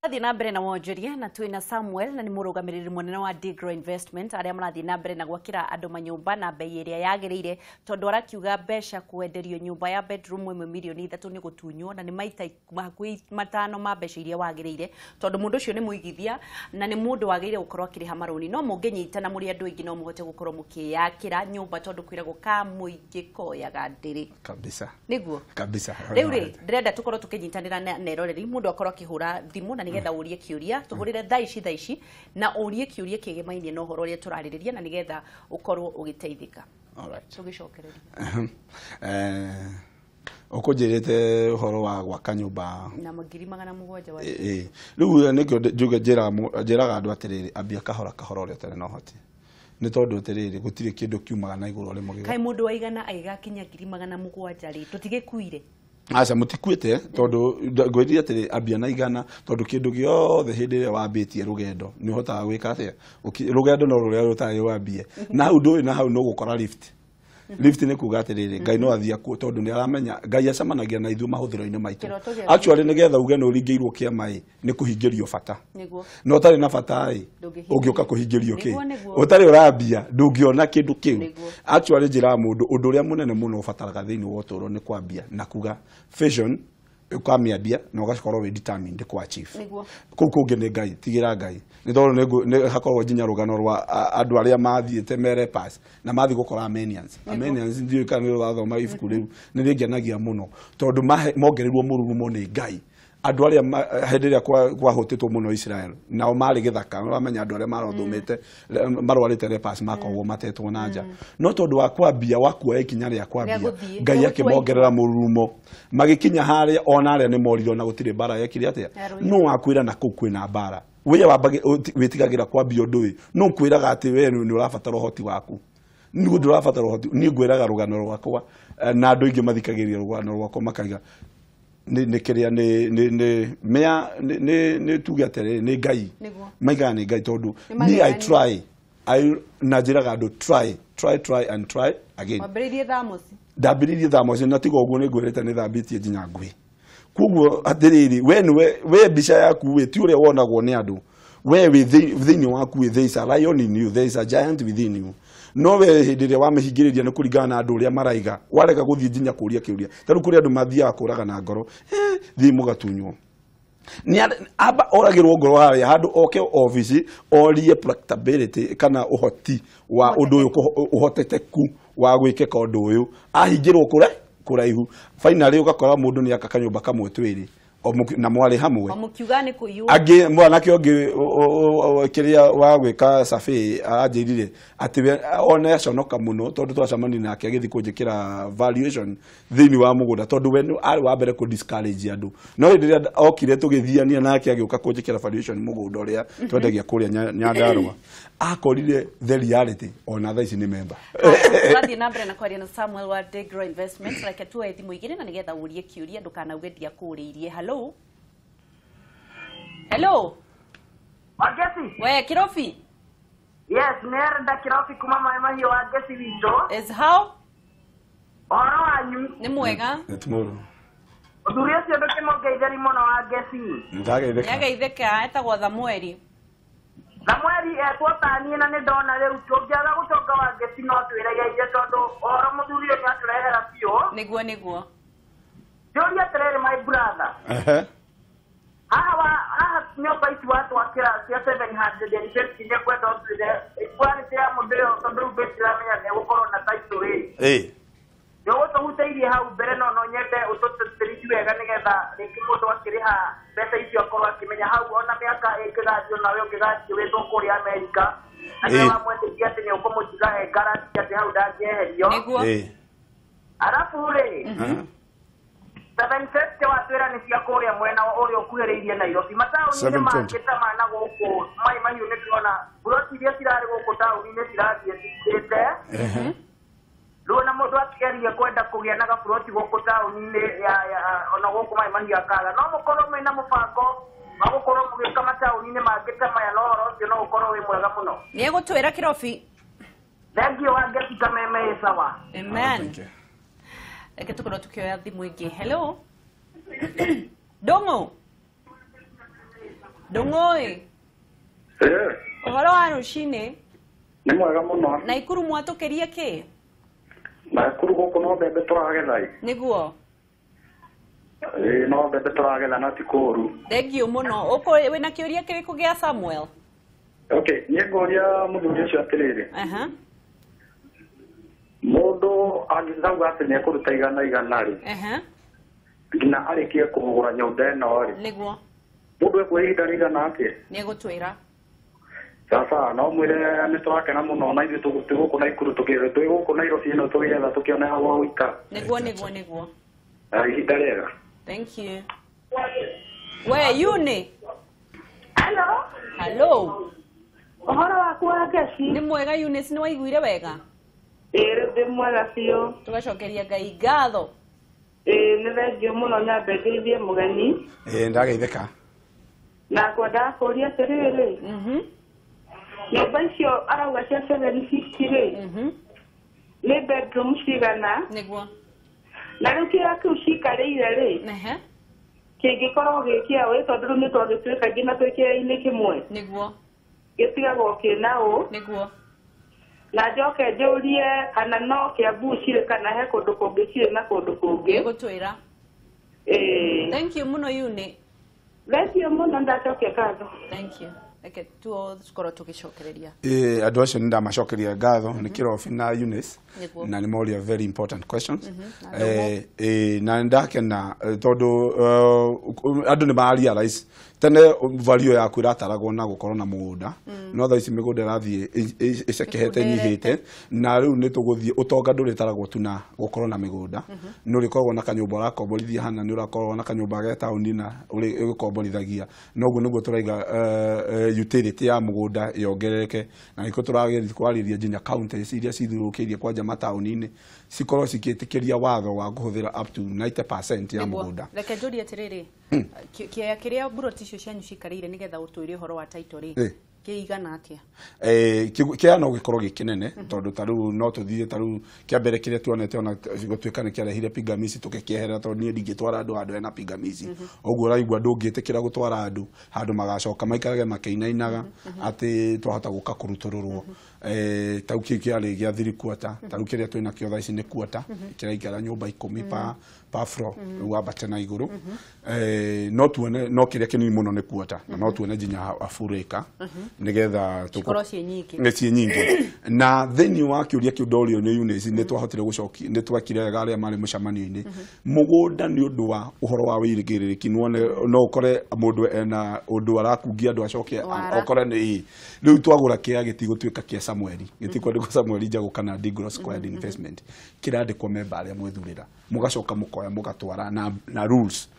Tũrathiĩ na mbere na wonjoria na twĩna Samuel na nĩ mũrũgamĩrĩri mũnene wa Digro Investment arĩa marathiĩ na mbere na gwakĩra andũ manyũmba na bei ĩrĩa yagĩrĩire, tondũ arakiuga mbeca kwenderio nyũmba ya bedroom ĩmwe 3 mirioni nĩ gũtunywo na nĩ maita hakuhĩ 5 ma mbeca iria wagĩrĩire, tondũ mũndũ ũcio nĩ mũigithia na nĩ mũndũ wagĩrĩire gũkorwo akĩrĩha marũni. No mũngĩnyitana mũrĩ andũ aingĩ, no mũhote gũkorwo mũkĩyakĩra nyũmba, tondũ kwĩragwo ka mũingĩ koyaga ndĩrĩ. Kabisa. Nĩguo. Kabisa. Rĩu rĩ, ndĩrenda tũkorwo tũkĩnyitanĩra na eroreri, mũndũ akorwo akĩhũra thimũ na nĩgetha ũrie kĩũria. Tũhũrĩre thaa ici, thaa ici, na ũrie kĩũria kĩgemainie na ũhoro ũrĩa tũrarĩrĩria na nĩgetha ũkorwo ũgĩteithĩka. Alright. Tũgĩcokereria. Ũkũnjĩrĩte ũhoro wa gwaka nyũmba na 700,000 wa Ĩ, rĩu nĩkĩo njuge njĩraga andũ atĩrĩrĩ, ambia kahora kahora ũrĩa ũtarĩ na ũhoti, nĩ tondũ atĩrĩrĩ, gũtirĩ kĩndũ kiumaga na igũrũ rĩmwe. Kaĩ mũndũ wa 100 agĩgakinya 700,000 rĩ, tũtigĩkuire? Aca, mũtikuĩte, tondũ ngwĩrire atĩrĩ, ambia na 100, tondũ kĩndũ gĩothe hĩndĩ ĩrĩa wambĩtie rũgendo nĩ ũhotaga gwĩka atĩa? Rũgendo no rũrĩa rũtarĩ wambie na hau ndũĩ, na hau no gũkora lift. Lift nĩ kuga atĩrĩrĩ, Ngai no athiĩ akuo, tondũ nĩ aramenya Ngai acemanagia na ithuĩ mahũthĩro-inĩ maitũ. Kĩroto gĩaku. Actually, nĩgetha uge nĩ ũringĩirwo kĩama ĩ, nĩ kũhingĩrio bata. Na ũtarĩ na bata ĩ, Ndũngĩhingĩrio. Ũngĩũka kũhingĩrio kĩ? Nĩguo. Ũtarĩ ũrambia, ndũngĩona kĩndũ kĩu. Actually, njĩraga mũndũ ũndũ ũrĩa mũnene mũno ũbataraga thĩinĩ wa ũtũũro nĩ kwambia na kuga vision, ũkamĩambia na ũgakorwo wĩ determined kũ achieve. Kũu kũngĩ nĩ Ngai, tigĩra Ngai, nĩ tondũ nĩ hakoragwo nginya rũgano rwa andũ arĩa mathiĩte mere pass na mathiĩ gũkora Armenians. Armenians, ndiũĩ kana nĩ ũrathoma ibuku rĩu, nĩ rĩngenagia mũno tondũ mongereirwo mũrurumo nĩ Ngai. Andũ arĩa hĩndĩ ĩrĩa kwahũtĩtwo mũno Israel, nao marĩ gĩthaka, ũramenya andũ arĩa marothomete marwarĩte lepers makoragwo matetwo na nja, no tondũ wa kwambia, wa kuoya ikinya rĩa kwambia, gũthiĩ, Ngai rĩa gũtua. Akĩmongerera mũrurumo, magĩkinya harĩa ona arĩa nĩ morirwo na gũtirĩ mbara yekire atĩa. Yarũire. No wakwĩra na kũu kwĩna mbara, we wambage wĩtigagĩra kwambia ũndũ ũyũ, no kwĩraga atĩ we nĩ ũrabatara ũhoti waku, nĩ ndũrabatara ũhoti. Niĩ ngwĩraga rũgano rwakwa, na andũ aingĩ mathikagĩrĩria rũgano rwakwa makaiga nĩ kĩrĩa nĩ mea nĩ tuge atĩrĩrĩ, nĩ Ngai. Maigaga nĩ Ngai tondũ Nĩ me I magegania. try, I na njĩraga andũ, try, try, try and try again. Wambĩrĩirie thamosi. Ndambĩrĩirie thaa moci, na tiga ũguo nĩ ngwĩrĩte nĩ thambĩtie nginya ngui. Koguo atĩrĩrĩ, we nĩwe we mbica yaku we ti ũrĩa wonagwo nĩ andũ, we wĩ thĩinĩ waku there is a lion in you, there is a giant within you, no we hĩndĩ ĩrĩa wamĩhingĩrĩria nĩ kũringana na andũ ũrĩa maraiga, warega gũthiĩ nginya kũria kĩũria. Ta rĩu kũrĩ andũ mathiaga kũraga na ngoro, thiĩ mũgatunywo. Nĩ amba oragĩrwo ngoro harĩa handũ oke obici orie practicability kana ũhoti wa ũndũ ũyũ, ũhotekeku wa gwĩkĩka ũndũ ũyũ, ahingĩrwo kũre kũraihu. Finally ũgakora mũndũ nĩ aka kanyũmba kamwe twĩrĩ o na mwarĩ hamwe. O mũkiuga nĩ kũiywo. Angĩ mwanake ũngĩ kĩrĩa wa gwĩka survey aranjĩrire atĩ we one aconoka mũno tondũ twacemania nake agĩthiĩ kũnjĩkĩra valuation thĩinĩ wa mũgũnda, tondũ we arĩ wa mbere kũ discourage andũ, no hĩndĩ ĩrĩa okire tũgĩthiania nake agĩũka kũnjĩkĩra valuation mũgũnda ũrĩa twendagia kũrĩa Nyandarũa, akorire the reality ona thaa ici nĩ member. Tũrathiĩ na mbere na kwaria na Samuel wa Degro Investment. Reke tuoe thimũ igĩrĩ na nĩgetha ũrie kĩũria, ndũkanauge ndiakũrĩirie. Hello, hello. Wangeci. We Kirobi. Yes, nĩ Erda Kirobi kuma Maĩ Mahiũ. Wangeci witũ. Is how? Ũhoro wanyu? Nĩ mwega. Tomorrow. Mũthuri ũcio ndũkĩmũngeitheri mũno, Wangeci. Ndageithĩka. Nĩageithĩka, etagwo Thamueli. Samueli etwo taniĩ, na nĩ ndona rĩu tũngĩaga gũcoka, Wangeci, no twĩregeire, tondũ ũhoro mũthuri ũyũ nĩ atũrehera biũ. Nĩguo. Njũrie atĩrĩrĩ, my brother. Haha wa haha nyũmba ici watwakĩra cia 750, nĩ ngwenda ũtwĩre quality ya mũndũ ĩyo, tondũ rĩu ndĩramenya nĩ gũkorwo na title rĩ. Nĩ ũgũtũhutĩirie hau mbere, no nyende ũtũtĩtĩrithie wega nĩgetha rĩngĩ mũndũ akĩrĩha mbeca icio akorwo akĩmenya hau ona mĩaka ĩngĩgathiĩ, onawe ũngĩgathiĩ wĩtwo kũrĩa Amerika na nĩwe wamwendetie atĩ nĩ ũkũmũtiga he guarantee atĩ hau ndangĩeherio. Arabu rĩ, 750 watwĩra nĩ cia kũrĩa mwena ũrĩa ũkuhĩrĩirie Nairobi, mataũni-inĩ 720. Mangĩ ta mana gũkũ Maĩ Mahiũ nĩ tũrona buroti iria cirarĩ gũkũ taũni-inĩ cirathiĩ cikĩte. Rĩu ona mũndũ akĩgeria kwenda kũgĩa na gaburoti gũkũ taũni-inĩ ya ona gũkũ Maĩ Mahiũ akaga, no mũkorwo mwĩna mũbango wa gũkorwo mũgĩũka mataũni-inĩ mangĩ ta maya, no ũhoro ũcio no ũkorwo wĩ mwega mũno. Nĩegũtwĩra, Kirobi. Thengiũ, Wangeci kameme ĩ sawa. Amen. Thank you. Reke tũkorwo tukĩoya thimũ ĩngĩ. Hello, Ndũng'ũ. Ndung'oi. Ũhoro wa rũcinĩ? Nĩ mwega mũno. Naikuru mwatũkĩrie kĩ? Naikuru gũkũ no mbembe tũragetha. Nĩguo. Ĩĩ no mbembe tũragetha na ti kũũru. Thank you mũno. Ũkũ wĩna kĩũria kĩrĩkũ gĩa Samuel? Okay, niĩ ngũria mũthuri ũcio atĩrĩrĩ. Mũndũ angĩauga atĩ nĩ ekũruta 100 rĩ. Nginya arĩkie kũgũra nyũmba ĩno rĩ. Nĩguo. Mũndũ ekuoya ihinda rĩigana atĩa? Nĩ egũtwĩra. Sasa no mwĩre nĩ tũrakena mũno na ithuĩ twĩ gũkũ Naikuru twĩ gũkũ Nairobi ĩno tũgĩetha tũkĩone ha gwa gũikara. Nĩguo nĩguo nĩguo. Ihinda rĩega. Thank you. We Yuni. Hello. Hello. Ũhoro waku wa Ngeci? Nĩ mwega Eunice, nĩ waiguire wega? Ĩĩ rĩu ndĩ mwega biũ. Tũgacokeria Ngai ngatho. Ĩĩ nĩ thengiũ mũno nyambe ngeithie mũgeni. Ĩĩ ndageithĩka. Na ngwendaga kũũria atĩrĩrĩ. Nyũmba icio arauga cia 750 rĩ. Nĩ bedroom cigana? Nĩguo. Na rĩu kĩrĩa kĩu cikarĩire rĩ. Kĩngĩkorwo gĩ kĩa ũ tondũ rĩu nĩ twagĩtuĩka nginya twĩ kĩea-inĩ kĩmwe. Nĩguo. Gĩtigagwo kĩna ũ. Nĩguo. Na njoke njũrie kana no Kiambu cirĩ kana he kũndũ kũngĩ cirĩ na kũndũ kũngĩ. Nĩgũtwĩra. Ĩĩ. Thank you mũno Yuni. Thank you mũno ndacokia ngatho. Thank you. Reke tukorwo tũgĩcokereria. Ĩĩ andũ acio nĩ ndamacokeria ngatho nĩ Kĩrobi na Eunice na nĩ moria very important questions. Na ndakena tondũ andũ nĩ ma realize tene value yaku ĩrataragwo na gũkorwo na mũgũnda no thaa ici mĩgũnda ĩrathiĩ ĩcekehete ĩnyihĩte na rĩu nĩ tũgũthiĩ ũtonga ndũrĩtaragwo tu na gũkorwo na mĩgũnda nĩ ũrĩkoragwo na kanyũmba ũrakomborithia hana nĩ ũrakorwo na kanyũmba ge taũni na ũgĩkomborithagia noguo nĩguo tũraiga utility ya mũgũnda yongerereke na nĩkĩo tũrageria kwarĩria nginya counties iria cithiũrũrũkĩirie kwanja mataũni-inĩ cikorwo cikĩtĩkĩria watho wa kũhũthĩra up to 90% ya mũgũnda. Reke njũrie atĩrĩrĩ, kĩea kĩrĩa mburoti icio cianyu cikarĩire nĩgetha ũtwĩre ũhoro wa title rĩ kĩigana atĩa? Kĩea no gĩkorwo gĩ kĩnene tondũ ta rĩu no tũthiĩ ta rĩu kĩa mbere kĩrĩa tuonete ona gũtuĩka nĩ kĩarehire pingamizi tũgĩkĩeherera tondũ niĩ ndingĩtwara andũ handũ hena pingamizi ũguo ũraigua ndũngĩtĩkĩra gũtwara andũ handũ magacoka maikarage makĩinainaga atĩ twahota gũka kũrutũrũrwo. Ta rĩu kĩu kĩarĩ gĩa 3/4 ta rĩu kĩrĩa twĩna kĩo thaa ici nĩ quarter kĩraikara nyũmba 10 pa floor rĩu wambate na igũrũ. No tuone no kĩrĩa kĩnini mũno nĩ quarter na no tuone nginya a full acre nĩgetha cikorwo ciĩ nyingĩ. Nĩ ciĩ nyingĩ. Na thĩinĩ wa kĩũria kĩu ndorio nĩ Eunice nĩ twahotire gũcokia nĩ twekire wega arĩa marĩ mũcemanio-inĩ. Mũgũnda nĩ ũndũ wa ũhoro wa wĩigĩrĩrĩki nĩwone no ũkore mũndũ ena ũndũ arakungia andũ acoke okore nĩ rĩu twagũra kĩea gĩtigũtuĩka kĩa Samueli gĩtikwandĩkwo Samueli Njagũ kana Digro Squared Investment kĩrandĩkwo memba arĩa mwethurĩra mũgacoka mũkoya mũgatwara na rules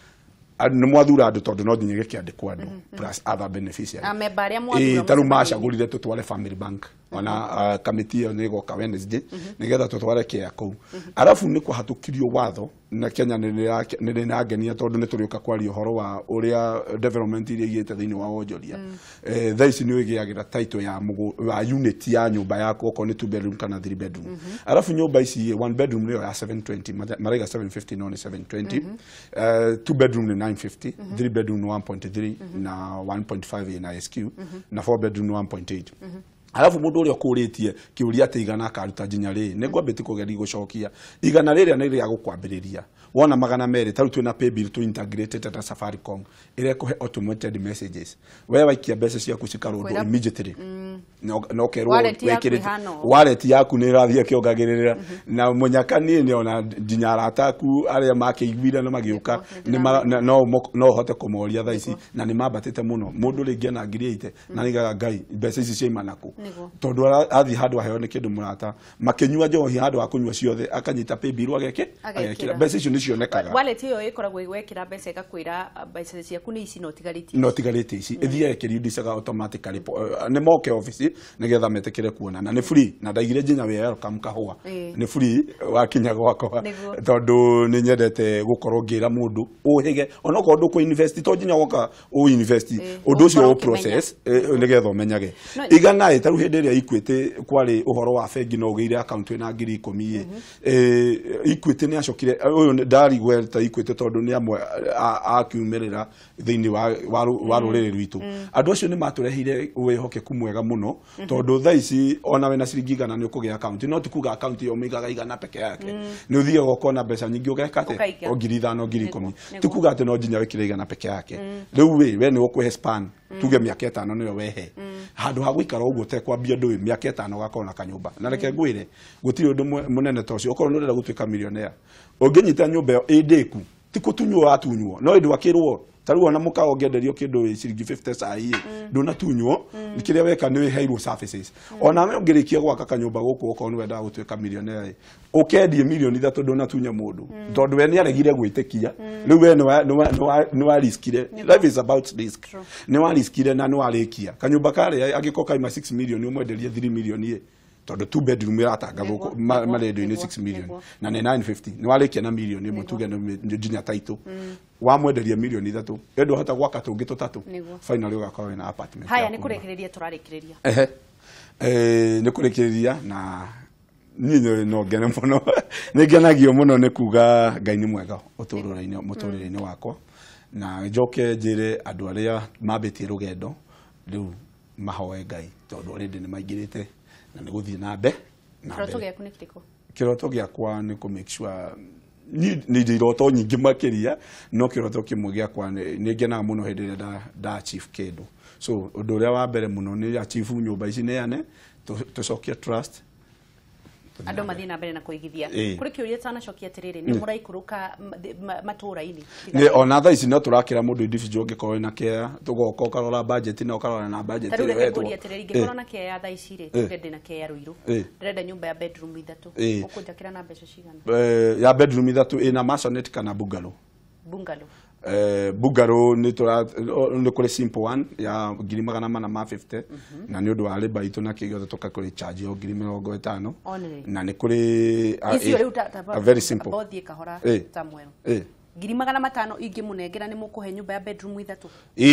nĩ mwathura andũ tondũ no nginya gĩkĩandĩkwo andũ plus other beneficiary amemba arĩa mwathura ta rĩu macagũrire tũtware Family Bank ona kamĩtĩ ĩyo nĩ ĩgoka Wednesday nĩgetha tũtware kĩea kũu. Arabu nĩ kwahatũkirio watho na Kenya nĩ nĩrangenia tondũ nĩ tũrĩũka kwaria ũhoro wa ũrĩa development iria igĩte thĩinĩ wa wonjoria. Thaa ici nĩ ũgĩagĩra title ya wa unit ya nyũmba yaku okorwo nĩ 2 bedroom kana 3 bedroom. Arabu nyũmba ici 1 bedroom nĩyo ya 720 maraiga 750 no nĩ 720, 2 bedroom nĩ 950, 3 bedroom nĩ 1.3 na 1.5 na SQ na 4 bedroom nĩ 1.8. Alafu mundu uria ukuritie kiuria ati igana akaruta nginya ri ni ngwambiti kugeria gucokia igana riria ni ria gukwambiriria wona 200 taru twina pay bill tu integrated ta Safaricom ire kuhe automated messages we waikia mbeca ciaku cikarundwo immediately no kerwo wekirite wallet yaku ni irathie kiongagirira na munyaka ni ona nginya arata aku aria makiiguire na magiuka no hote kumoria thaa ici na ni mambatite muno mundu ringi na 80 na nigaga ngai mbeca ici ciaimana ku tondu athi handu aheo ni kindu murata makinyua njohi handu akunyua ciothe akanyita pay bill ageke agekira mbeca icio ni cionekaga wallet iyo ikoragwo igwekira mbeca igakwira mbeca ciaku ni ici no tigarĩtie no tigarĩtie ici ithiaga ikiriundicaga automatically ni moke office nigetha metekere kuona na ni free na ndaigire nginya we welcome kahua ni free wakinya gwakwa tondu ni nyendete gukorwo ngira mundu uhige onokorwo nduku invest to nginya woka u invest undu ucio u process nigetha umenyage igana Ta rĩu hĩndĩ ĩrĩa Equity kwarĩ ũhoro wa bengi no ũgĩire account ĩna 10,000 ĩ, Equity nĩ acokire ũyũ ndarigweta Equity tondũ nĩ amwe akiumĩrĩra thĩinĩ wa rũrĩrĩ rwitũ. Andũ acio nĩ matũreheire wĩhokeku mwega mũno, tondũ thaa ici ona wĩna ciringi 100 nĩ ũkũgĩa account, no ti kuga account ĩyo ũmĩigaga 100 peke yake. Nĩ ũthiaga ũkona mbeca nyingĩ ũgeka atĩa? Ũkaiga. O 5,000, 10,000. Nĩguo. Ti kuga atĩ no nginya wĩkĩre 100 peke yake. Rĩu we nĩ ũkũhe span, tuge mĩaka 5 nĩyo wehe handũ ha gũikara ũguo ũtekwambia ndũĩ, mĩaka 5 ũgakorwo na kanyũmba. Na reke ngwĩre, gũtirĩ ũndũ mũnene ta ũcio. Okorwo nĩ ũrenda gũtuĩka millionaire, ũngĩnyita nyũmba ĩyo ĩndĩku, ti kũtunywo watunywo, no ĩndũ akĩrwo ta rĩu ona mũkawa ũngĩenderio kĩndũ wĩ ciringi 50 cai ĩ, ndũnatunywo. Kĩrĩa weka nĩ wĩheirwo services. Ona we ũngĩrĩkia gwaka kanyũmba gũkũ, okorwo nĩ wendaga gũtuĩka millionaire ĩ, ũkendie mirioni 3, ndũnatunya mũndũ, tondũ we nĩ aregire gwĩtĩkia. Rĩu we nĩ wa riskire. Life is about risk. Nĩ wa riskire na nĩ warĩkia kanyũmba karĩa angĩkorwo kaima 6 million, ũmwenderie 3 million ĩ, tondũ two bedroom ĩratangathwo marendio-inĩ 6 million na nĩ 950, nĩ warĩkia na mirioni 1. Tuge nĩ nginya taitũ wamwenderia mirioni 3, ĩndũ wahota gwaka tũngĩ tũtatũ. Finally ũgakorwo wĩna apartment Haya, nĩ yaku. kũrĩkĩrĩria tũrarĩkĩrĩria. Ehe. Nĩ kũrĩkĩrĩria, na niĩ no ngene mũno, nĩ ngenagio mũno nĩ kuga Ngai nĩ mwega ũtũũro-inĩ, mũtũrĩre-inĩ wakwa. Na njoke njĩre andũ arĩa mambĩtie rũgendo rĩu mahoe Ngai, tondũ already nĩ maingĩrĩte na nĩ gũthiĩ na na Kĩroto mbere. gĩaku nĩ kĩrĩkũ? Kĩroto gĩakwa nĩ kũ make sure nĩ ndĩ iroto nyingĩ makĩria, no kĩroto kĩmwe gĩakwa nĩ ngenaga mũno hĩndĩ ĩrĩa nda achieve kĩndũ. So ũndũ ũrĩa wa mbere mũno nĩ achieve nyũmba ici neane, tũcokie trust. Andũ mathiĩ na mbere na kũigithia. Kũrĩ kĩũria tanacokia atĩrĩrĩ, nĩ mũraikũrũka matũũra-inĩ? Nĩ ona thaa ici no tũrakĩra mũndũ individual, ũngĩkorwo wĩna kea, tũgoka ũkarora budget na ũkarora na budget Ta rĩu ĩrĩa reke wetwo. ngũrie atĩrĩrĩ, ingĩkorwo na kea ya thaa ici rĩ, tuge ndĩna kea Ruiru, ndĩrenda nyũmba ya bedroom 3, ũkũnjakĩra na mbeca cigana? Ya bedroom 3 ĩna maisonette kana bungalow? Bungalow. Bungalow nĩ tũra nĩ kũrĩ simple one ya 450,000, na nĩ ũndũ wa labour itũ na kĩ gĩothe tũkakũrĩ charge yo 50,000. Only. Na nĩ kũrĩ Icio rĩu ta a very simple. Bothiĩ kahora. Samuel, 500,000 ingĩmũnengera, nĩ mũkũhe nyũmba ya bedroom 3?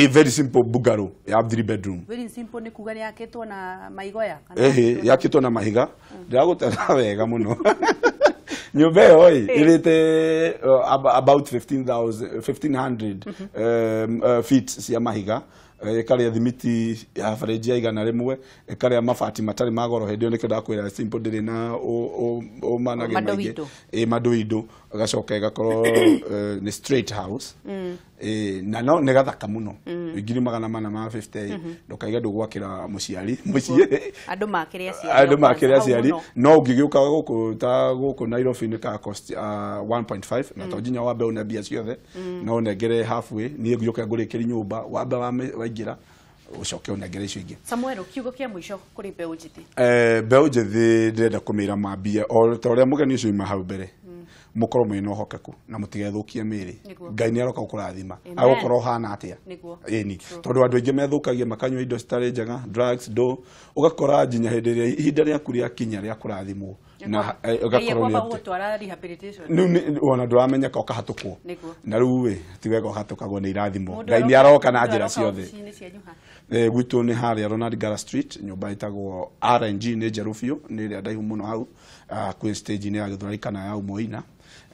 Very simple bungalow ya 3 bedroom. Very simple nĩ kuga nĩ yakĩtwo na maigoya kana? Ehe, yakĩtwo na mahiga. Ndĩragũtara wega mũno. Nyũmba ĩyo ĩ ĩrĩte about 15,000, 1500 feet cia mahiga, ĩkarĩa thimiti ya average ya 100, ĩkarĩa mabati matarĩ ma goro. Hĩndĩ ĩyo nĩkĩo ndakwĩra simple, ndĩrĩ na ũmanage maingĩ. Mandoindo. Ĩ mandoindo, ĩgacoka ĩgakorwo nĩ straight house. Ĩ, na no nĩ gathaka mũno. 450,000, ndũkaiga ndũgwakĩra mũciari mũciĩ. Andũ makĩrĩ aciari. Andũ makĩrĩ hau aciari. mũno. No ũngĩgĩũka gũkũ, ta gũkũ Nairobi nĩ ka cost 1.5, na to nginya wambe une mbia ciothe, no ũnengere halfway, niĩ ngĩũke ngũrĩkĩrie nyũmba, wambe waingĩra ũcoke ũnengere icio ingĩ. Samuel, kiugo kĩa mũico kũrĩ mbeũ njĩthĩ? Mbeũ njĩthĩ ndĩrenda kũmĩra mambie o ta ũrĩa mũgeni ũcio ima hau mbere, mũkorwo mwĩna ũhokeku na mũtigethũkie mĩĩrĩ. Ngai nĩ aroka gũkũrathima. Amen. Agũkorwo ũhana atĩa. Ĩni, tondũ andũ aingĩ methũkagia makanyua indo citarĩ njega, drugs ndo ũgakora nginya hĩndĩ ĩrĩa ihinda rĩaku rĩakinya rĩa kũrathimwo na ũgakorwo Ngai nĩ akwamba gũgũtwara rehabilitation. Rĩu ona ndũramenyeka ũkahatũkwo. Na rĩu ĩ ti wega ũhatũkagwo nĩ irathimo. Mũndũ Ngai nĩ aroka na mũndũ njĩra aroka ciothe. obici-inĩ cianyu ha? Gwitũ nĩ harĩa Ronald Ngala Street, nyũmba ĩtagwo RNG, nĩ njerũ biũ, nĩ ĩrĩa ndaihu mũno hau, kwĩ stage-inĩ ya Gĩthũrai kana ya Umoina,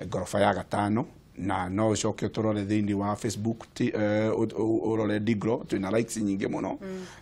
ngoroba ya gatano. Na no ũcoke ũtũrore thĩinĩ wa Facebook, ũrore Digro, twĩna likes nyingĩ mũno.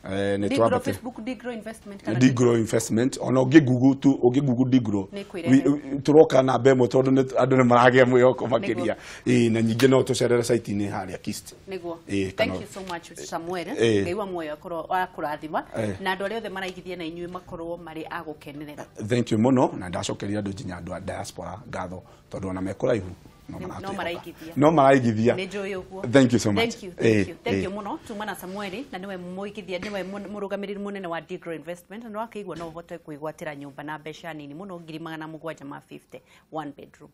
Nĩ Digro twambate Facebook, Digro Investment kana? Digro Investment. Ona ũngĩ Google tu, ũngĩ Google Digro Nĩ kwĩrehe. Tũroka namba 1, tondũ andũ nĩ maragĩa mwĩhoko makĩria. Ĩĩ, na nyingĩ no tũcerere site-inĩ harĩa Kist. Ĩĩ, Thank you so much, Samuel. Ngai wa muoyo akorwo akũrathima na andũ arĩa othe maraigithia na inyuĩ makorwo marĩ a gũkenerera. Thank you mũno, na ndacokeria andũ nginya andũ a diaspora ngatho, tondũ ona me kũraihu no No maratwĩhoka. maraigithia. No maraigithia. Nĩ njũĩ ũguo. Thank you so much. Thank you, thank you, thank you mũno. Tuma na Samuel, na nĩwe mũigithia, nĩwe mũrũgamĩrĩri mũnene wa Digro Investment, na wakĩigua no ũhote kwĩgwatĩra nyũmba na mbeca nini mũno, 750,000, one bedroom.